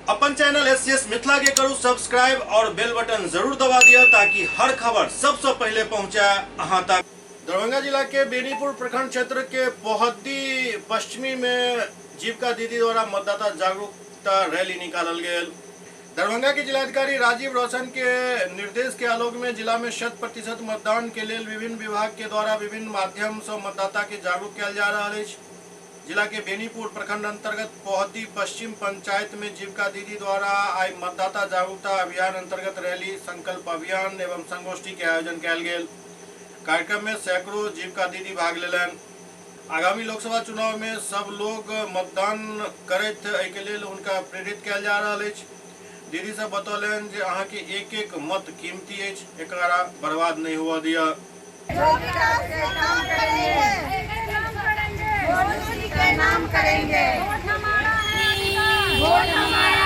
अपन channel SCS Mithila के करू सब्सक्राइब और बेल बटन जरूर दबा दिया ताकि हर खबर सबसे पहले पहुंचे अहां तक। दरभंगा जिला के बेनीपुर प्रखंड क्षेत्र के पोहद्दी पश्चिमी में जीविका दीदी द्वारा मतदाता जागरूकता रैली निकालल गेल। दरभंगा के जिलाधिकारी राजीव रोशन के निर्देश के आलोक में जिला में 100% मतदान के लेल विभिन्न विभाग के द्वारा विभिन्न माध्यम से मतदाता के जागरूक कयल जा रहा अछि। जिला के बेनीपुर प्रखंड अंतर्गत पोहद्दी पश्चिम पंचायत में जीविका दीदी द्वारा आई मतदाता जागरूकता अभियान अंतर्गत रैली, संकल्प अभियान एवं संगोष्ठी के आयोजन कयल गेल। कार्यक्रम में सैकड़ों जीविका दीदी भाग लेलनि। आगामी लोकसभा चुनाव में सब लोग मतदान करैत एहि के लेल हुनका प्रेरित कयल जा रहल अछि। दीदी सब बतौलनि जे अहाँ के एक एक मत कीमती अछि, एकरा बर्बाद नहीं हुआ दिया। जो विकास के काम करेंगे, मोदी जी के नाम करेंगे, वोट हमारा है अधिकार, वोट हमारा